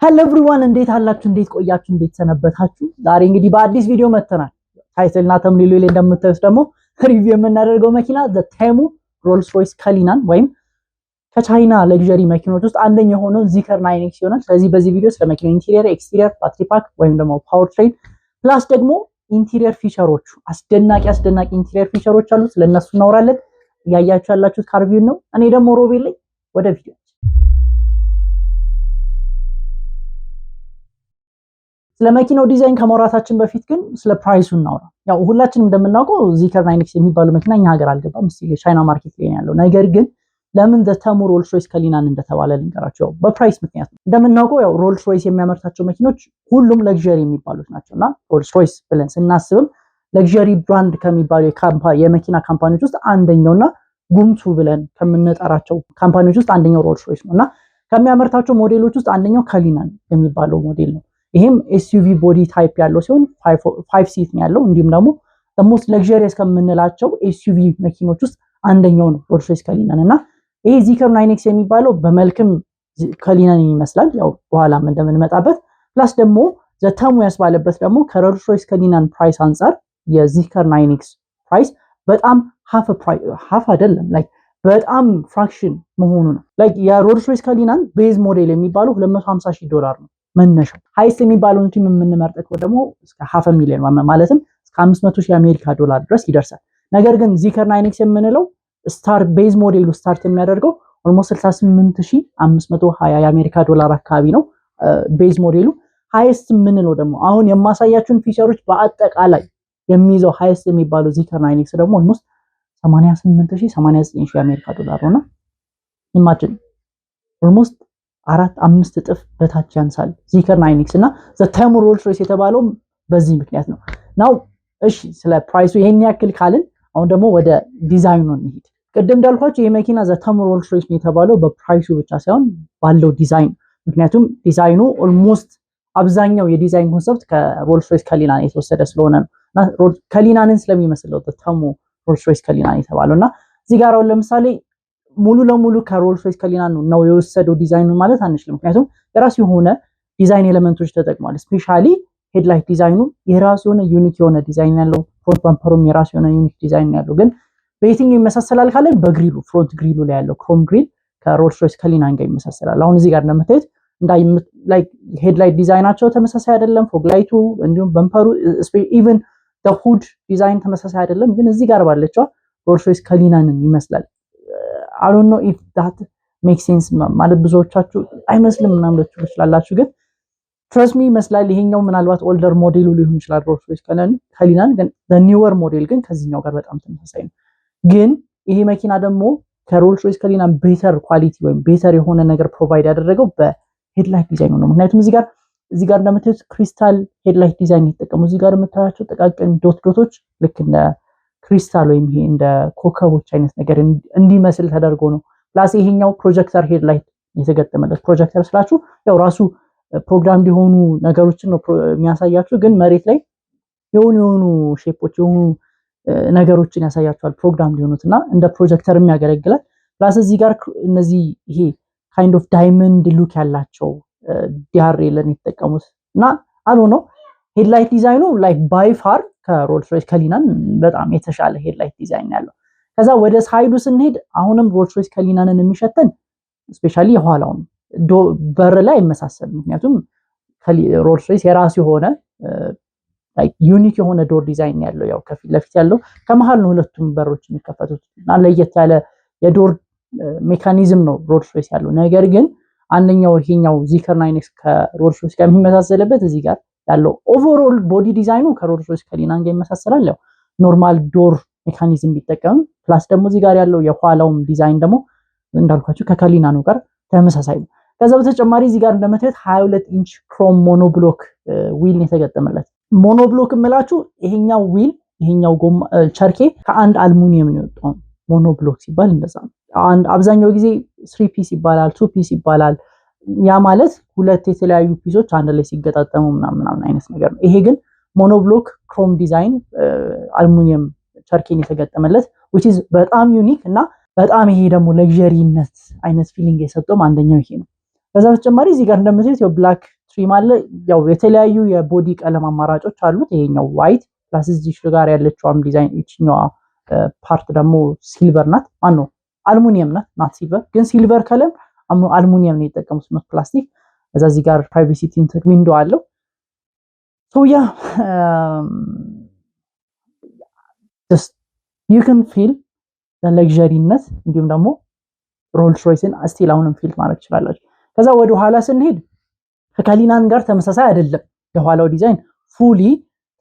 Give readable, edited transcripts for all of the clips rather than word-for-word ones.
Hello everyone፣ እንዴት አላችሁ? እንዴት ቆያችሁ? እንዴት ሰነበታችሁ? ዛሬ እንግዲህ በአዲስ ቪዲዮ መጥተናል። Title እና thumbnail ኡ ላይ እንደምታዩት ደግሞ review የምናደርገው መኪና the Temu Rolls Royce Cullinan ወይም ከቻይና luxury መኪኖች ውስጥ አንደኛ የሆነው Zeekr 9X ይሆናል። ስለዚህ በዚህ ቪዲዮ ስለ መኪናው interior፣ exterior፣ battery pack ወይም ደግሞ power train plus ደግሞ interior feature ኦቹ፣ አስደናቂ አስደናቂ interior feature ኦች አሉት። ስለነሱ እናወራለን። እያያችሁ ያላችሁት ካርቪው ነው። እኔ ደግሞ ሮቤል ላይ ወደ ቪዲዮ። ስለ መኪናው ዲዛይን ከማውራታችን በፊት ግን ስለ price ኡ እናውራ። ያው ሁላችንም እንደምናውቀው Zeekr 9X የሚባለው መኪና እኛ ሀገር አልገባም፣ still የቻይና market ላይ ያለው። ነገር ግን ለምን the Temu Rolls Royce Cullinan እንደተባለ ልንገራችሁ። ያው በ price ምክንያት ነው። እንደምናውቀው ያው Rolls Royce የሚያመርታቸው መኪኖች ሁሉም luxury የሚባሉት ናቸው እና Rolls Royce ብለን ስናስብም luxury brand ከሚባሉ የመኪና company ዎች ውስጥ አንደኛውና ጉምቱ ብለን ከምንጠራቸው company ዎች ውስጥ አንደኛው Rolls Royce ነው እና ከሚያመርታቸው ሞዴሎች ውስጥ አንደኛው Cullinan የሚባለው ሞዴል ነው። ይሄም SUV body type ያለው ሲሆን 5 seat ነው ያለው። እንዲሁም ደግሞ most luxurious ከምንላቸው SUV መኪኖች ውስጥ አንደኛው ነው Rolls Royce Cullinan። እና ይሄ Zeekr 9X የሚባለው በመልክም Cullinan ይመስላል፣ ያው በኋላም እንደምንመጣበት፣ plus ደግሞ the Temu ያስባለበት ደግሞ ከ Rolls Royce Cullinan price አንጻር የ Zeekr 9X price በጣም half አይደለም፣ like በጣም fraction መሆኑ ነው። Like የ Rolls Royce Cullinan base model የሚባለው 250 ሺህ ዶላር ነው መነሻው። Highest የሚባለውን trim የምንመርጥ ደግሞ እስከ half million ማለትም እስከ 500 ሺህ የአሜሪካ ዶላር ድረስ ይደርሳል። ነገር ግን Zeekr 9X የምንለው start base ሞዴሉ start የሚያደርገው almost 68,520 የአሜሪካ ዶላር አካባቢ ነው base ሞዴሉ። Highest የምንለው ደግሞ አሁን የማሳያችሁን feature ኦች በአጠቃላይ የሚይዘው highest የሚባለው Zeekr 9X ደግሞ almost 88,000፣ 89,000 የአሜሪካ ዶላር ነውና imagine almost አራት አምስት እጥፍ በታች ያንሳል Zeekr 9X እና the Temu Rolls Royce የተባለው በዚህ ምክንያት ነው። Now እሺ፣ ስለ price ኡ ይሄን ያክል ካልን አሁን ደግሞ ወደ ዲዛይኑ እንሂድ። ቅድም እንዳልኳችሁ ይሄ መኪና the Temu Rolls Royce ነው የተባለው በ price ኡ ብቻ ሳይሆን ባለው ዲዛይን። ምክንያቱም ዲዛይኑ almost አብዛኛው የ design concept ከ Rolls Royce Cullinan የተወሰደ ስለሆነ ነው እና Cullinan ን ስለሚመስለው Temu Rolls Royce Cullinan የተባለው። እና እዚህ ጋር አሁን ለምሳሌ ሙሉ ለሙሉ ከ Rolls Royce Cullinan ነው የወሰደው ዲዛይኑን ማለት አንችልም። ምክንያቱም የራሱ የሆነ design element ኦች ተጠቅሟል። Especially headlight ዲዛይኑ የራሱ የሆነ unique የሆነ ዲዛይን ያለው፣ front bumper ኡም የራሱ የሆነ unique design ያለው። ግን በየትኛው ይመሳሰላል ካለን በ grill ኡ፣ front grill ኡ ላይ ያለው chrome grill ከ Rolls Royce Cullinan ጋር ይመሳሰላል። አሁን እዚህ ጋር እንደምታዩት like headlight ዲዛይናቸው ተመሳሳይ አይደለም። Fog light ኡ እንዲሁም bumper ኡ፣ even hood design ተመሳሳይ አይደለም። ግን እዚህ ጋር ባለችዋ Rolls Royce Cullinan ን ይመስላል። I don't know if that make sense፣ ማለት ብዙዎቻችሁ አይመስልም ምናምን ልትሉ ትችላላችሁ፣ ግን trust me ይመስላል። ይሄኛው ምናልባት older ሞዴሉ ሊሆን ይችላል Rolls Royce Cullinan፣ ግን newer model ግን ከዚህኛው ጋር በጣም ተመሳሳይ ነው። ግን ይሄ መኪና ደግሞ ከ Rolls Royce Cullinan better quality ወይም better የሆነ ነገር provide ያደረገው በ headlight ዲዛይኑ ነው። ምክንያቱም እዚህ ጋር እንደምታዩት crystal headlight design የተጠቀሙ፣ እዚህ ጋር የምታያቸው ጥቃቅን dot dot ኦች ልክ እንደ ክሪስታል ወይም ይሄ እንደ ኮከቦች አይነት ነገር እንዲመስል ተደርጎ ነው። Plus ይሄኛው projector headlight የተገጠመለት፣ ፕሮጀክተር ስላችሁ ያው ራሱ ፕሮግራም የሆኑ ነገሮችን ነው የሚያሳያችሁ፣ ግን መሬት ላይ የሆኑ የሆኑ shape ኦች፣ የሆኑ ነገሮችን ያሳያችኋል ፕሮግራም ሊሆኑት እና እንደ ፕሮጀክተርም ያገለግላል። Plus እዚህ ጋር እነዚህ ይሄ kind of diamond look ያላቸው DRL ን የተጠቀሙት እና አሎ ነው headlight ዲዛይኑ like by far ከ Rolls Royce Cullinan በጣም የተሻለ headlight design ያለው። ከዛ ወደ side ኡ ስንሄድ አሁንም Rolls Royce Cullinan ን የሚሸተን especially የኋላውን በር ላይ አይመሳሰልም። ምክንያቱም Rolls Royce የራሱ የሆነ unique የሆነ door design ያለው፣ ያው ከፊት ለፊት ያለው ከመሀል ነው ሁለቱም በሮች የሚከፈቱት እና ለየት ያለ የ door mechanism ነው Rolls Royce ያለው። ነገር ግን አንደኛው ይሄኛው Zeekr 9X ከ Rolls Royce ጋር የሚመሳሰልበት እዚህ ጋር ያለው overall body ዲዛይኑ ከ Rolls Royce Cullinan ጋር ይመሳሰላል። ያው normal door mechanism ቢጠቀምም plus ደግሞ እዚህ ጋር ያለው የኋላውም ዲዛይን ደግሞ እንዳልኳችሁ ከ Cullinan ኑ ጋር ተመሳሳይ ነው። ከዛ በተጨማሪ እዚህ ጋር እንደምታዩት 22 inch chrome monoblock wheel የተገጠመለት። Monoblock የምላችሁ ይሄኛው wheel፣ ይሄኛው ጎማ ቸርኬ ከአንድ አልሙኒየም ነው የወጣው። Monoblock ሲባል እንደዛ ነው። አንድ አብዛኛው ጊዜ three piece ይባላል፣ two piece ይባላል። ያ ማለት ሁለት የተለያዩ piece ኦች አንድ ላይ ሲገጣጠሙ ምናምን ምናምን አይነት ነገር ነው። ይሄ ግን monoblock chrome design አልሙኒየም ቸርኬን የተገጠመለት which is በጣም unique እና በጣም ይሄ ደግሞ luxury ነት አይነት feeling የሰጠውም አንደኛው ይሄ ነው። ከዛ በተጨማሪ እዚህ ጋር እንደምታዩት ያው black trim አለ። ያው የተለያዩ የ body ቀለም አማራጮች አሉት። ይሄኛው white plus እዚህ ጋር ያለችዋም ዲዛይን ይችኛዋ part ደግሞ silver ናት። ማን ነው አልሙኒየም ናት፣ not silver ግን silver color አልሙኒየም ነው የተጠቀሙት፣ not ፕላስቲክ። ከዛ እዚህ ጋር privacy tinted window አለው። So yeah, just you can feel luxury ነት እንዲሁም ደግሞ ሮልስ ሮይስን still አሁንም feel ማድረግ ትችላላችሁ። ከዛ ወደ ኋላ ስንሄድ ከካሊናን ጋር ተመሳሳይ አይደለም። የኋላው ዲዛይን fully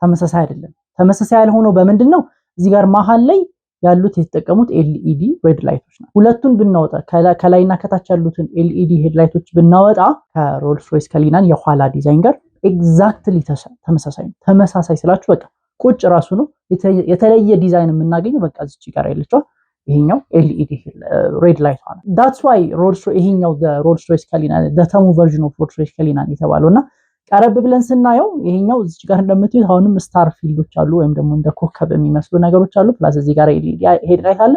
ተመሳሳይ አይደለም። ተመሳሳይ ያልሆነው በምንድን ነው? እዚህ ጋር መሀል ላይ ያሉት የተጠቀሙት LED red light ኦች ናቸው። ሁለቱን ብናወጣ፣ ከላይና ከታች ያሉትን LED headlight ኦች ብናወጣ ከሮልስ ሮይስ ካሊናን የኋላ ዲዛይን ጋር exactly ተመሳሳይ ነው። ተመሳሳይ ስላችሁ በቃ ቁጭ ራሱ ነው። የተለየ ዲዛይን የምናገኘው በቃ እዚች ጋር ያለችው ይሄኛው LED red light ነው። That's why ሮልስ ይሄኛው ሮልስ ሮይስ ካሊናን ተሙ version of ሮልስ ሮይስ ካሊናን የተባለው። እና ቀረብ ብለን ስናየው ይሄኛው እዚች ጋር እንደምታዩት አሁንም star field ኦች አሉ፣ ወይም ደግሞ እንደ ኮከብ የሚመስሉ ነገሮች አሉ። Plus እዚህ ጋር LED headlight አለ።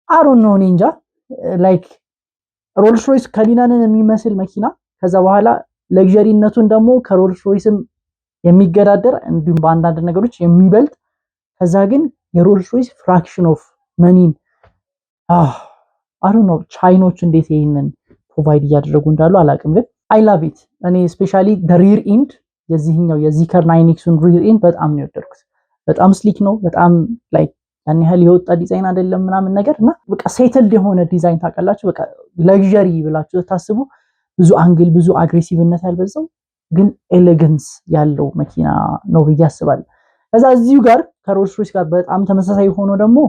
I don't know፣ እኔ እንጃ፣ like ሮልስ ሮይስ ካሊናንን የሚመስል መኪና፣ ከዛ በኋላ luxury ነቱን ደግሞ ከሮልስ ሮይስም የሚገዳደር እንዲሁም በአንዳንድ ነገሮች የሚበልጥ፣ ከዛ ግን የሮልስ ሮይስ fraction of money ን፣ I don't know ቻይኖች እንዴት ይህንን provide እያደረጉ እንዳሉ አላውቅም፣ ግን I love it። እኔ especially rear end የዚህኛው የዚከር 9X ኡን rear end በጣም ነው የወደድኩት። በጣም sleek ነው። በጣም like ያን ያህል የወጣ ዲዛይን አይደለም ምናምን ነገር እና በቃ settled የሆነ ዲዛይን ታውቃላችሁ። በቃ luxury ብላችሁ ታስቡ ብዙ angle፣ ብዙ aggressive ነት ያልበዛው ግን elegance ያለው መኪና ነው ብዬ አስባለሁ። ከዛ እዚሁ ጋር ከሮልስ ሮይስ ጋር በጣም ተመሳሳይ ሆኖ ደግሞ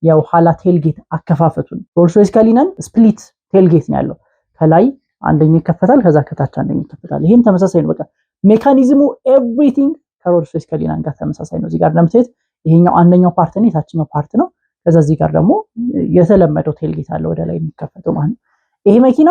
የኋላ tailgate አከፋፈቱን ሮልስ ሮይስ ካሊናን split tailgate ነው ያለው። ከላይ አንደኛው ይከፈታል፣ ከዛ ከታች አንደኛው ይከፈታል። ይሄም ተመሳሳይ ነው። በቃ mechanism ኡ everything ከሮልስ ሮይስ ካሊናን ጋር ተመሳሳይ ነው። እዚህ ጋር እንደምታዩት ይሄኛው አንደኛው part ነው፣ የታችኛው part ነው። ከዛ እዚህ ጋር ደግሞ የተለመደው tailgate አለ ወደ ላይ የሚከፈተው ማለት ነው። ይሄ መኪና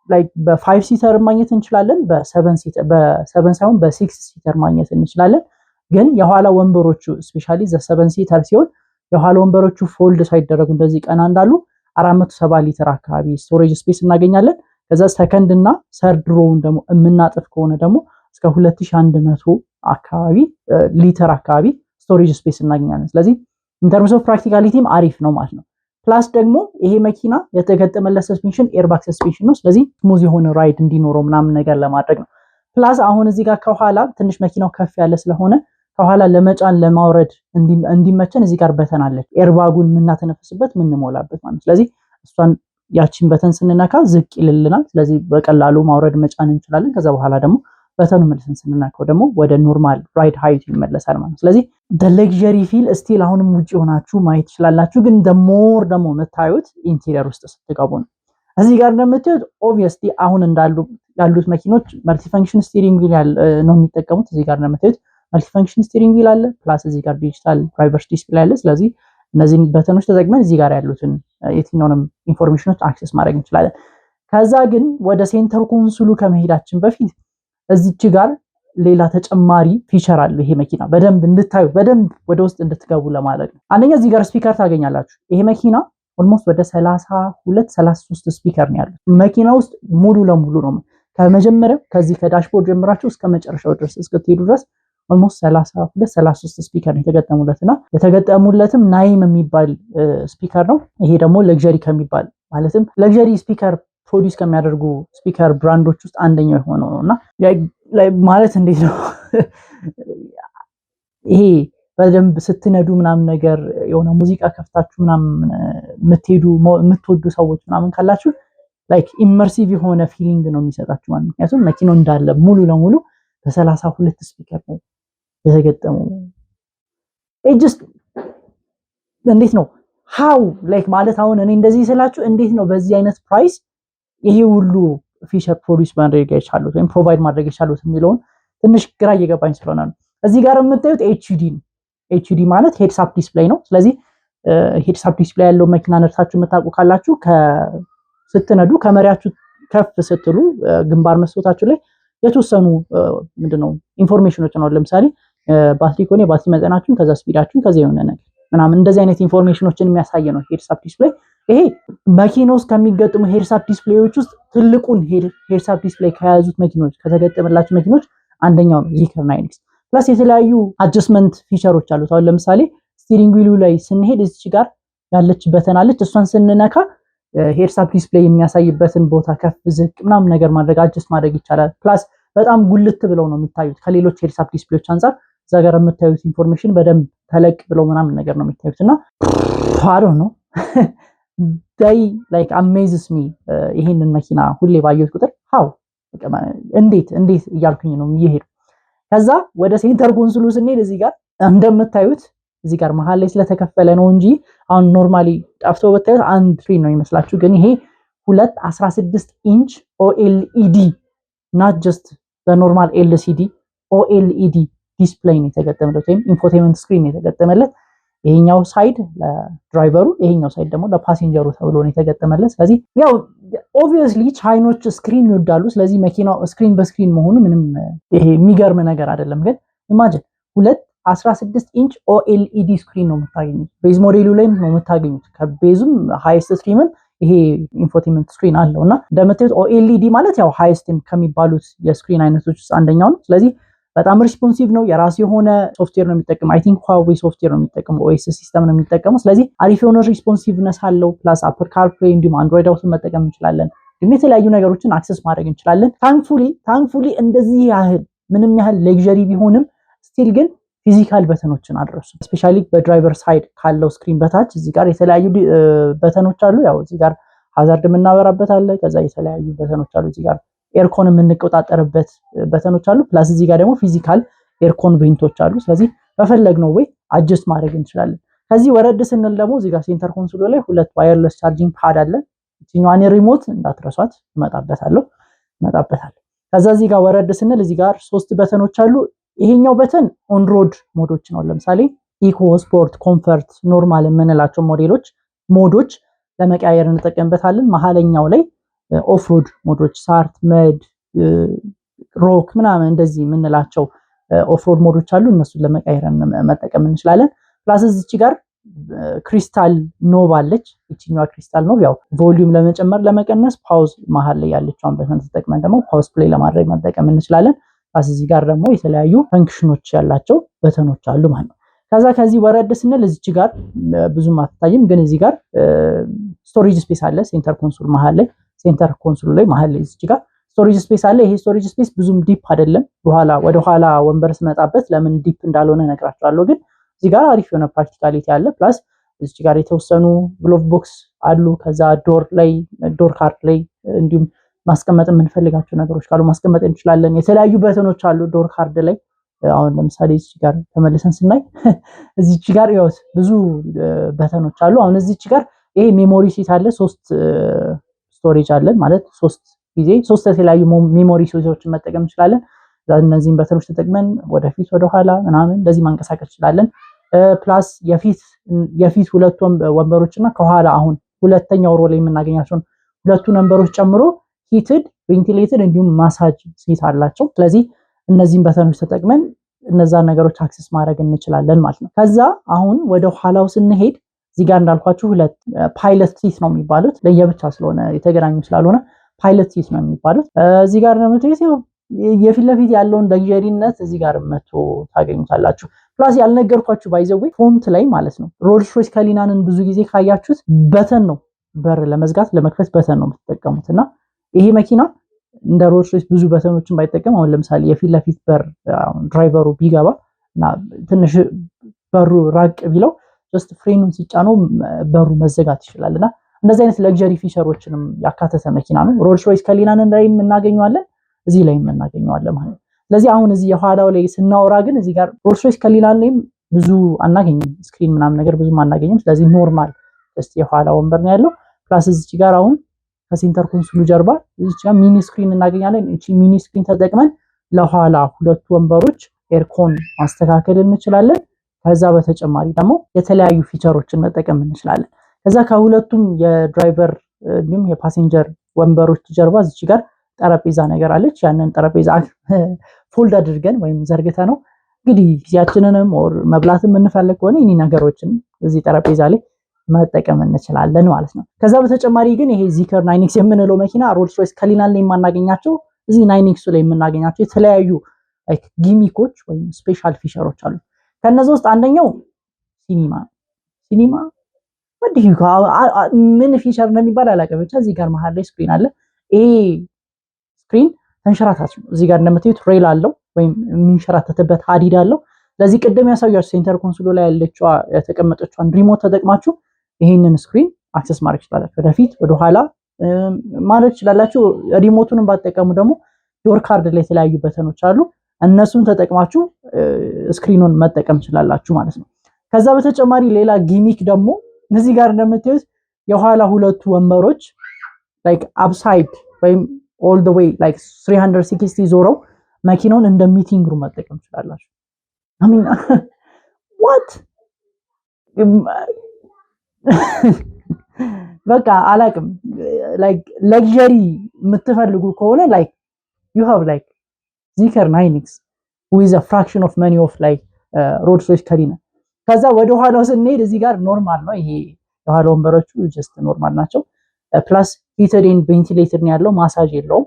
like በ 5 seater ማግኘት እንችላለን፣ በ 7 seater፣ በ 7 ሳይሆን በ 6 seater ማግኘት እንችላለን። ግን የኋላ ወንበሮቹ especially the 7 seater ሲሆን የኋላ ወንበሮቹ fold ሳይደረጉ እንደዚህ ቀና እንዳሉ 470 ሊትር አካባቢ storage space እናገኛለን። ከዛ ሰከንድ እና third row ውን ደግሞ የምናጥፍ ከሆነ ደግሞ እስከ 2100 አካባቢ ሊትር አካባቢ storage space እናገኛለን። ስለዚህ in terms of practicality ም አሪፍ ነው ማለት ነው። Plus ደግሞ ይሄ መኪና የተገጠመለት suspension airbag suspension ነው። ስለዚህ smooth የሆነ ride እንዲኖረው ምናምን ነገር ለማድረግ ነው። Plus አሁን እዚህ ጋር ከኋላ ትንሽ መኪናው ከፍ ያለ ስለሆነ ከኋላ ለመጫን ለማውረድ እንዲመቸን እዚህ ጋር button አለች፣ airbag ኡን የምናተነፍስበት የምንሞላበት ማለት ነው። ስለዚህ እሷን ያቺን button ስንነካ ዝቅ ይልልናል። ስለዚህ በቀላሉ ማውረድ መጫን እንችላለን። ከዛ በኋላ ደግሞ button ኑ መልሰን ስንነካው ደግሞ ወደ normal ride height ኡ ይመለሳል ማለት ነው። ስለዚህ luxury feel still አሁንም ውጭ ሆናችሁ ማየት ትችላላችሁ። ግን more ደግሞ የምታዩት interior ውስጥ ስትገቡ ነው። እዚህ ጋር እንደምታዩት obviously አሁን እንዳሉ ያሉት መኪኖች multifunction steering wheel ነው የሚጠቀሙት። እዚህ ጋር እንደምታዩት multifunction steering wheel አለ፣ plus እዚህ ጋር digital driver's display አለ። ስለዚህ እነዚህን button ኦች ተጠቅመን እዚህ ጋር ያሉትን የትኛውንም information ኦች access ማድረግ እንችላለን። ከዛ ግን ወደ center console ኡ ከመሄዳችን በፊት እዚች ጋር ሌላ ተጨማሪ feature አለው ይሄ መኪና በደንብ እንድታዩ፣ በደንብ ወደ ውስጥ እንድትገቡ ለማድረግ ነው። አንደኛ እዚህ ጋር speaker ታገኛላችሁ። ይሄ መኪና almost ወደ 32 33 speaker ነው ያሉት መኪና ውስጥ ሙሉ ለሙሉ ነው። ከመጀመሪያው ከዚህ ከ dashboard ጀምራችሁ እስከ መጨረሻው ድረስ እስክትሄዱ ድረስ almost 32 33 speaker ነው የተገጠሙለት እና የተገጠሙለትም ናይም የሚባል speaker ነው። ይሄ ደግሞ luxury ከሚባል፣ ማለትም luxury speaker produce ከሚያደርጉ speaker brand ኦች ውስጥ አንደኛው የሆነው ነው። እና ማለት እንዴት ነው፣ ይሄ በደንብ ስትነዱ ምናምን ነገር የሆነ ሙዚቃ ከፍታችሁ ምናምን የምትሄዱ የምትወዱ ሰዎች ምናምን ካላችሁ like immersive የሆነ feeling ነው የሚሰጣችሁ ማለት። ምክንያቱም መኪናው እንዳለ ሙሉ ለሙሉ በ32 speaker ነው የተገጠመው። Just እንዴት ነው how like ማለት አሁን እኔ እንደዚህ ስላችሁ እንዴት ነው በዚህ አይነት price ይሄ ሁሉ feature produce ማድረግ የቻሉት ወይም provide ማድረግ የቻሉት የሚለውን ትንሽ ግራ እየገባኝ ስለሆነ ነው። እዚህ ጋር የምታዩት HUD ነው። HUD ማለት heads up display ነው። ስለዚህ heads up display ያለው መኪና ነድታችሁ የምታውቁ ካላችሁ ስትነዱ ከመሪያችሁ ከፍ ስትሉ ግንባር መስታወታችሁ ላይ የተወሰኑ ምንድነው information ኦች ነው። ለምሳሌ ባትሪ ከሆነ የባትሪ መጠናችሁን፣ ከዛ speed ኣችሁን፣ ከዛ የሆነ ነገር ምናምን እንደዚህ አይነት information ኦችን የሚያሳይ ነው heads up display። ይሄ መኪና ውስጥ ከሚገጥሙ heads-up display ዎች ውስጥ ትልቁን heads-up display ከያዙት መኪኖች፣ ከተገጠመላቸው መኪኖች አንደኛው ነው Zeekr 9X። Plus የተለያዩ adjustment feature ኦች አሉት። አሁን ለምሳሌ steering wheel ኡ ላይ ስንሄድ እዚች ጋር ያለች button አለች። እሷን ስንነካ heads-up display የሚያሳይበትን ቦታ ከፍ ዝቅ ምናምን ነገር ማድረግ፣ adjust ማድረግ ይቻላል። Plus በጣም ጉልት ብለው ነው የሚታዩት ከሌሎች heads-up display ዎች አንጻር። እዛ ጋር የምታዩት information በደንብ ተለቅ ብለው ምናምን ነገር ነው የሚታዩት። እና I don't know, they like amazes me። ይሄንን መኪና ሁሌ ባየሁት ቁጥር how፣ እንዴት እንዴት እያልኩኝ ነው እየሄዱ። ከዛ ወደ center console ኡ ስንሄድ እዚህ ጋር እንደምታዩት እዚህ ጋር መሀል ላይ ስለተከፈለ ነው እንጂ አሁን normally ጠፍቶ ብታዩት አንድ screen ነው ይመስላችሁ። ግን ይሄ ሁለት 16 inch OLED፣ not just በ normal LCD፣ OLED display ነው የተገጠመለት ወይም infotainment screen ነው የተገጠመለት። ይሄኛው side ለ driver ኡ፣ ይሄኛው side ደግሞ ለ passenger ኡ ተብሎ ነው የተገጠመለት። ስለዚህ ያው obviously ቻይኖች screen ይወዳሉ። ስለዚህ መኪናው screen በ screen መሆኑ ምንም ይሄ የሚገርም ነገር አይደለም። ግን imagine ሁለት 16 inch OLED screen ነው የምታገኙት። Base ሞዴሉ ላይ ነው የምታገኙት። ከ base ኡም highest trim ም ይሄ infotainment screen አለው። እና እንደምታዩት OLED ማለት ያው highest ከሚባሉት የ screen አይነቶች ውስጥ አንደኛው ነው። ስለዚህ በጣም responsive ነው። የራሱ የሆነ ሶፍትዌር ነው የሚጠቀም። I think Huawei software ነው የሚጠቀመው፣ OS system ነው የሚጠቀመው። ስለዚህ አሪፍ የሆነ responsiveness አለው። Plus Apple CarPlay እንዲሁም Android Auto መጠቀም እንችላለን። እንዲሁም የተለያዩ ነገሮችን access ማድረግ እንችላለን። Thankfully እንደዚህ ያህል ምንም ያህል luxury ቢሆንም still ግን physical button ኦችን አድረሱ። Especially በ driver side ካለው screen በታች እዚህ ጋር የተለያዩ button ኦች አሉ። ያው እዚህ ጋር hazard የምናበራበት አለ። ከዛ የተለያዩ button ኦች አሉ። እዚህ ጋር aircon የምንቆጣጠርበት button ኦች አሉ። Plus እዚህ ጋር ደግሞ physical aircon vent ኦች አሉ። ስለዚህ በፈለግነው way adjust ማድረግ እንችላለን። ከዚህ ወረድ ስንል ደግሞ እዚህ ጋር center console ኡ ላይ ሁለት wireless charging pad አለ። ይችኛዋን remote እንዳትረሷት፣ እመጣበታለሁ። ከዛ እዚህ ጋር ወረድ ስንል እዚህ ጋር ሶስት button ኦች አሉ። ይሄኛው button on road mode ኦች ነው። ለምሳሌ eco፣ sport፣ comfort፣ normal የምንላቸው ሞዴሎች mode ኦች ለመቀያየር እንጠቀምበታለን። መሀለኛው ላይ off road mode ኦች ሳር፣ mud፣ rock ምናምን እንደዚህ የምንላቸው off road mode ኦች አሉ። እነሱን ለመቀየር መጠቀም እንችላለን። Plus እዚች ጋር crystal knob አለች። ይችኛዋ crystal knob ያው volume ለመጨመር ለመቀነስ፣ pause መሀል ላይ ያለችዋን button ተጠቅመን ደግሞ pause play ለማድረግ መጠቀም እንችላለን። Plus እዚህ ጋር ደግሞ የተለያዩ function ኦች ያላቸው button ኦች አሉ ማለት ነው። ከዛ ከዚህ ወረድ ስንል እዚች ጋር ብዙም አትታይም፣ ግን እዚህ ጋር storage space አለ። Center console መሀል ላይ፣ center console ኡ ላይ መሀል ላይ እዚች ጋር storage space አለ። ይሄ storage space ብዙም deep አይደለም። በኋላ ወደ ኋላ ወንበር ስመጣበት ለምን deep እንዳልሆነ እነግራችኋለሁ። ግን እዚህ ጋር አሪፍ የሆነ practicality አለ። Plus እዚች ጋር የተወሰኑ glove box አሉ። ከዛ door ላይ፣ door card ላይ እንዲሁም ማስቀመጥ የምንፈልጋቸው ነገሮች ካሉ ማስቀመጥ እንችላለን። የተለያዩ button ኦች አሉ door card ላይ። አሁን ለምሳሌ እዚች ጋር ተመልሰን ስናይ እዚች ጋር ያው ብዙ button ኦች አሉ። አሁን እዚች ጋር ይሄ memory seat አለ። ሶስት storage አለን ማለት ሶስት ጊዜ ሶስት የተለያዩ memory seat ኦችን መጠቀም እንችላለን። እነዚህን button ኦች ተጠቅመን ወደፊት ወደኋላ ምናምን እንደዚህ ማንቀሳቀስ እንችላለን። Plus የፊት ሁለቱ ወንበሮች እና ከኋላ አሁን ሁለተኛው row ላይ የምናገኛቸውን ሁለቱን ወንበሮች ጨምሮ heated፣ ventilated እንዲሁም massage seat አላቸው። ስለዚህ እነዚህን button ኦች ተጠቅመን እነዛን ነገሮች access ማድረግ እንችላለን ማለት ነው። ከዛ አሁን ወደ ኋላው ስንሄድ እዚህ ጋር እንዳልኳችሁ ሁለት pilot seat ነው የሚባሉት፣ ለየብቻ ስለሆነ፣ የተገናኙ ስላልሆነ pilot seat ነው የሚባሉት። እዚህ ጋር ደግሞ የፊት ለፊት ያለውን luxury ነት እዚህ ጋር መቶ ታገኙታላችሁ። Plus ያልነገርኳችሁ by the way front ላይ ማለት ነው፣ Rolls Royce Cullinan ን ብዙ ጊዜ ካያችሁት button ነው፣ በር ለመዝጋት ለመክፈት button ነው የምትጠቀሙት። እና ይሄ መኪና እንደ Rolls Royce ብዙ button ኦችን ባይጠቀም አሁን ለምሳሌ የፊት ለፊት በር driver ኡ ቢገባ እና ትንሽ በሩ ራቅ ቢለው just ፍሬኑን ሲጫነው በሩ መዘጋት ይችላል። እና እንደዚህ አይነት luxury feature ኦችንም ያካተተ መኪና ነው። Rolls Royce Cullinan ላይ እናገኘዋለን፣ እዚህ ላይ እናገኘዋለን ማለት ነው። ስለዚህ አሁን እዚህ የኋላው ላይ ስናወራ ግን እዚህ ጋር Rolls Royce Cullinan ላይም ብዙ አናገኝም፣ screen ምናምን ነገር ብዙም አናገኝም። ስለዚህ normal just የኋላ ወንበር ነው ያለው። Plus እዚች ጋር አሁን ከ center console ኡ ጀርባ እዚች ጋር mini screen እናገኛለን። እቺ mini screen ተጠቅመን ለኋላ ሁለቱ ወንበሮች aircon ማስተካከል እንችላለን። ከዛ በተጨማሪ ደግሞ የተለያዩ feature ኦችን መጠቀም እንችላለን። ከዛ ከሁለቱም የ driver እንዲሁም የ passenger ወንበሮች ጀርባ እዚች ጋር ጠረጴዛ ነገር አለች። ያንን ጠረጴዛ fold አድርገን ወይም ዘርግተን ነው እንግዲህ ጊዜያችንንም or መብላት የምንፈልግ ከሆነ ይህ ነገሮችን እዚህ ጠረጴዛ ላይ መጠቀም እንችላለን ማለት ነው። ከዛ በተጨማሪ ግን ይሄ Zeekr 9X የምንለው መኪና Rolls Royce Cullinan ላይ የማናገኛቸው እዚህ 9X ላይ የምናገኛቸው የተለያዩ like gimmick ኦች ወይም special feature ኦች አሉ። ከነዚ ውስጥ አንደኛው ሲኒማ ሲኒማ ወዲህ ምን feature እንደሚባል አላውቅም። ብቻ እዚህ ጋር መሀል ላይ screen አለ። ይሄ screen ተንሸራታች ነው። እዚህ ጋር እንደምታዩት rail አለው ወይም የሚንሸራተትበት ሀዲድ አለው። ለዚህ ቅድም ያሳያችሁ center console ኡ ላይ ያለችዋ የተቀመጠችዋን remote ተጠቅማችሁ ይሄንን screen access ማድረግ ትችላላችሁ። ወደፊት ወደኋላ ማድረግ ትችላላችሁ። Remote ኡንም ባትጠቀሙ ደግሞ door card ላይ የተለያዩ button ኦች አሉ። እነሱን ተጠቅማችሁ screen ኑን መጠቀም ትችላላችሁ ማለት ነው። ከዛ በተጨማሪ ሌላ gimmick ደግሞ እዚህ ጋር እንደምታዩት የኋላ ሁለቱ ወንበሮች like upside ወይም all the way like 360 ዞረው መኪናውን እንደ meeting room መጠቀም ትችላላችሁ። I mean, what? በቃ አላቅም። Like luxury የምትፈልጉ ከሆነ like you have like Zeekr 9X with a fraction of money of like Rolls Royce Cullinan። ከዛ ወደ ኋላው ስንሄድ እዚህ ጋር normal ነው። ይሄ የኋላ ወንበሮቹ just normal ናቸው። Plus heated and ventilated ነው ያለው፣ ማሳጅ የለውም።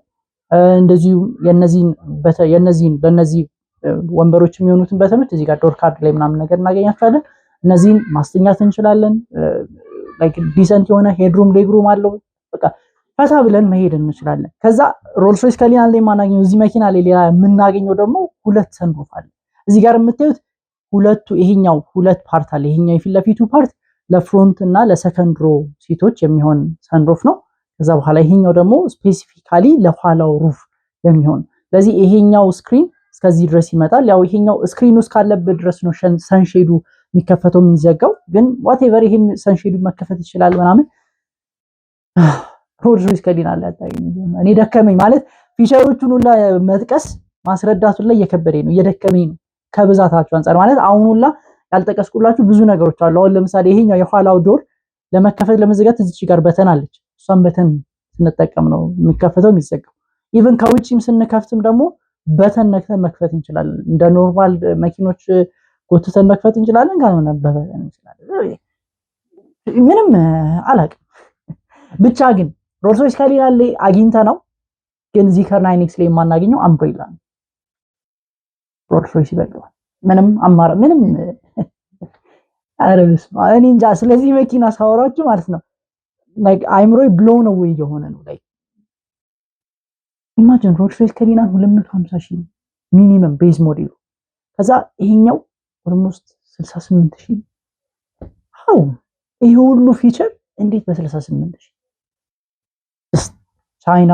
እንደዚሁ የነዚህን በእነዚህ ወንበሮች የሚሆኑትን button ኦች እዚህ ጋር door card ላይ ምናምን ነገር እናገኛቸዋለን። እነዚህን ማስተኛት እንችላለን። Like decent የሆነ headroom, legroom አለው። በቃ ፈታ ብለን መሄድ እንችላለን። ከዛ Rolls Royce Cullinan ላይ የማናገኘው እዚህ መኪና ላይ ሌላ የምናገኘው ደግሞ ሁለት sunroof አለ። እዚህ ጋር የምታዩት ሁለቱ ይሄኛው ሁለት part አለ። ይሄኛው የፊት ለፊቱ part ለ front እና ለ second row seat ኦች የሚሆን sunroof ነው። ከዛ በኋላ ይሄኛው ደግሞ specifically ለኋላው roof የሚሆን። ስለዚህ ይሄኛው screen እስከዚህ ድረስ ይመጣል። ያው ይሄኛው screen ውስጥ ካለበት ድረስ ነው sunshade ኡ የሚከፈተው የሚዘጋው። ግን whatever ይሄም sunshade ኡ መከፈት ይችላል ምናምን። Rolls Royce Cullinan ላይ እኔ ደከመኝ ማለት feature ኦቹን ሁላ መጥቀስ ማስረዳቱን ላይ እየከበደኝ ነው፣ እየደከመኝ ነው ከብዛታቸው አንጻር። ማለት አሁን ሁላ ያልጠቀስኩላችሁ ብዙ ነገሮች አሉ። አሁን ለምሳሌ ይሄኛው የኋላው door ለመከፈት ለመዘጋት እዚች ጋር button አለች። እሷን button ስንጠቀም ነው የሚከፈተው የሚዘጋው። Even ከውጪም ስንከፍትም ደግሞ button ነክተን መክፈት እንችላለን። እንደ normal መኪኖች ጎትተን መክፈት እንችላለን፣ ካልሆነ በ button እንችላለን። ምንም አላውቅም። ብቻ ግን Rolls Royce Cullinan ላይ አግኝተነው ግን Zeekr 9X ላይ የማናገኘው umbrella ነው። Rolls Royce ይበልጠዋል። ምንም አማራ ምንም ኧረ በስመ አብ፣ እኔ እንጃ። ስለዚህ መኪና ሳወራችሁ ማለት ነው like አይምሮዬ blown away የሆነ ነው። Like imagine Rolls Royce Cullinan 250 ሺህ minimum base ሞዴሉ፣ ከዛ ይሄኛው almost 68 ሺህ። How? ይሄ ሁሉ feature እንዴት በ68 ሺህ? ቻይና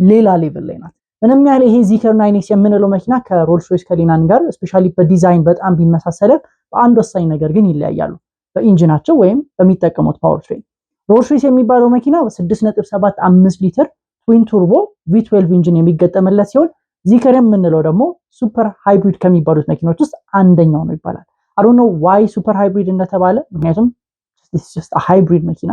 ሌላ level ላይ ናት። ምንም ያህል ይሄ Zeekr 9X የምንለው መኪና ከ Rolls Royce Cullinan ጋር especially በ design በጣም ቢመሳሰልም በአንድ ወሳኝ ነገር ግን ይለያያሉ፣ በ engine ኣቸው ወይም በሚጠቀሙት power train። Rolls Royce የሚባለው መኪና 6.75 ሊትር twin turbo V12 engine የሚገጠምለት ሲሆን Zeekr የምንለው ደግሞ super hybrid ከሚባሉት መኪኖች ውስጥ አንደኛው ነው ይባላል። I don't know why super hybrid እንደተባለ፣ ምክንያቱም hybrid መኪና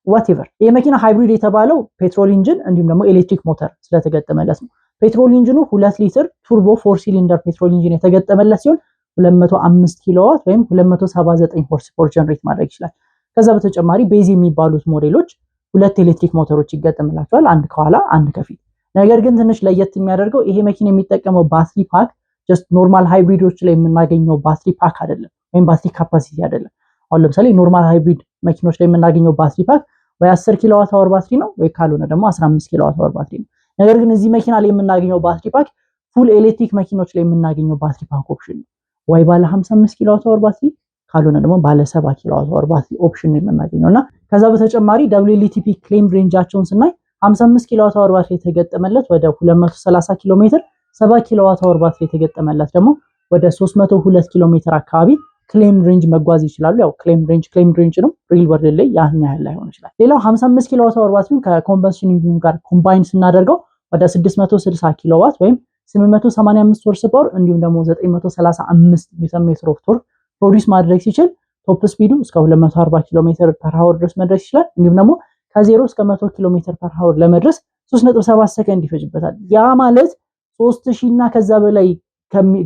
whatever። ይህ መኪና hybrid የተባለው petrol engine እንዲሁም ደግሞ ኤሌክትሪክ ሞተር ስለተገጠመለት ነው። Petrol engine ኑ 2 ሊትር turbo four cylinder petrol engine የተገጠመለት ሲሆን 205 ኪሎዋት ወይም 279 horse power generate ማድረግ ይችላል። ከዛ በተጨማሪ base የሚባሉት ሞዴሎች ሁለት ኤሌክትሪክ ሞተሮች ይገጠምላቸዋል፣ አንድ ከኋላ አንድ ከፊት። ነገር ግን ትንሽ ለየት የሚያደርገው ይሄ መኪና የሚጠቀመው battery pack just normal hybrid ኦች ላይ የምናገኘው battery pack አይደለም፣ ወይም battery capacity አይደለም። አሁን ለምሳሌ normal hybrid መኪኖች ላይ የምናገኘው battery pack ወይ 10 kilowatt hour battery ነው ወይ ካልሆነ ደግሞ 15 kilowatt hour battery ነው። ነገር ግን እዚህ መኪና ላይ የምናገኘው battery pack full electric መኪኖች ላይ የምናገኘው battery pack option ነው። ወይ ባለ 55 kilowatt hour battery ካልሆነ ደግሞ ባለ 70 kilowatt hour battery option ነው የምናገኘው። እና ከዛ በተጨማሪ WLTP claim range ኣቸውን ስናይ 55 kilowatt hour battery የተገጠመለት ወደ 230 ኪሎ ሜትር፣ 70 kilowatt hour battery የተገጠመለት ደግሞ ወደ 302 ኪሎ ሜትር አካባቢ claim range መጓዝ ይችላሉ። ያው claim range claim range ነው፣ real world ላይ ያን ያህል ላይሆን ይችላል። ሌላው 55 kilowatt hour battery ውን ከ combustion engine ጋር combine ስናደርገው ወደ 660 ኪሎዋት ወይም 885 horse power እንዲሁም ደግሞ 935 newton meter of torque produce ማድረግ ሲችል top speed ኡ እስከ 240 ኪሎ ሜትር per hour ድረስ መድረስ ይችላል። እንዲሁም ደግሞ ከ0 እስከ 100 ኪሎ ሜትር per hour ለመድረስ 3.7 ሰከንድ ይፈጅበታል። ያ ማለት 3000 እና ከዛ በላይ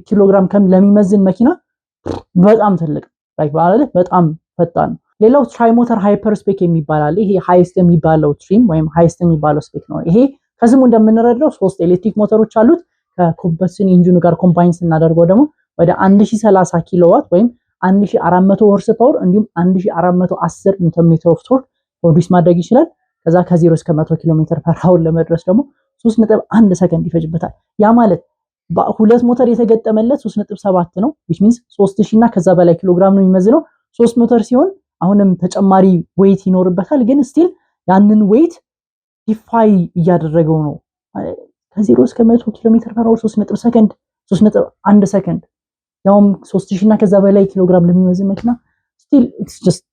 ኪሎግራም ለሚመዝን መኪና በጣም ትልቅ like ማለት በጣም ፈጣን ነው። ሌላው Tri-Motor Hyper Spec የሚባል አለ። ይሄ highest የሚባለው trim ወይም highest የሚባለው spec ነው። ይሄ ከስሙ እንደምንረዳው ሶስት ኤሌክትሪክ ሞተሮች አሉት። ከ combustion engine ኑ ጋር combine ስናደርገው ደግሞ ወደ 1030 ኪሎዋት ወይም 1400 horse power እንዲሁም 1410 newton meter of torque produce ማድረግ ይችላል። ከዛ ከ0 እስከ 100 ኪሎ ሜትር per hour ለመድረስ ደግሞ 3.1 ሰከንድ ይፈጅበታል። ያ ማለት ሁለት ሞተር የተገጠመለት 3.7 ነው፣ which means 3000 እና ከዛ በላይ ኪሎ ግራም ነው የሚመዝነው። ሶስት ሞተር ሲሆን አሁንም ተጨማሪ weight ይኖርበታል፣ ግን still ያንን weight defy እያደረገው ነው። ከ0 እስከ 100 ኪሎ ሜትር per hour 3 ሰከንድ 3.1 ሰከንድ፣ ያውም 3000 እና ከዛ በላይ ኪሎ ግራም ለሚመዝን መኪና፣ still it's just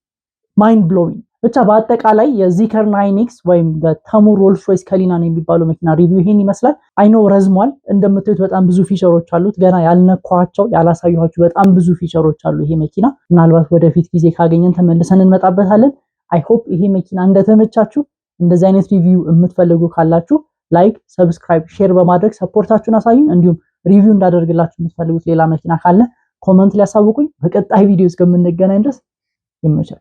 mind blowing። ብቻ በአጠቃላይ የ Zeekr 9X ወይም ተሙር Rolls Royce Cullinan የሚባለው መኪና review ይሄን ይመስላል። I know ረዝሟል። እንደምታዩት በጣም ብዙ feature ኦች አሉት። ገና ያልነኳቸው፣ ያላሳየኋችሁ በጣም ብዙ feature ኦች አሉ ይሄ መኪና። ምናልባት ወደፊት ጊዜ ካገኘን ተመልሰን እንመጣበታለን። I hope ይሄ መኪና እንደተመቻችሁ። እንደዚህ አይነት review የምትፈልጉ ካላችሁ like፣ subscribe፣ share በማድረግ support ኣችሁን አሳዩኝ። እንዲሁም review እንዳደርግላችሁ የምትፈልጉት ሌላ መኪና ካለ comment ላይ አሳውቁኝ። በቀጣይ ቪዲዮ እስከምንገናኝ ድረስ ይመቻችሁ።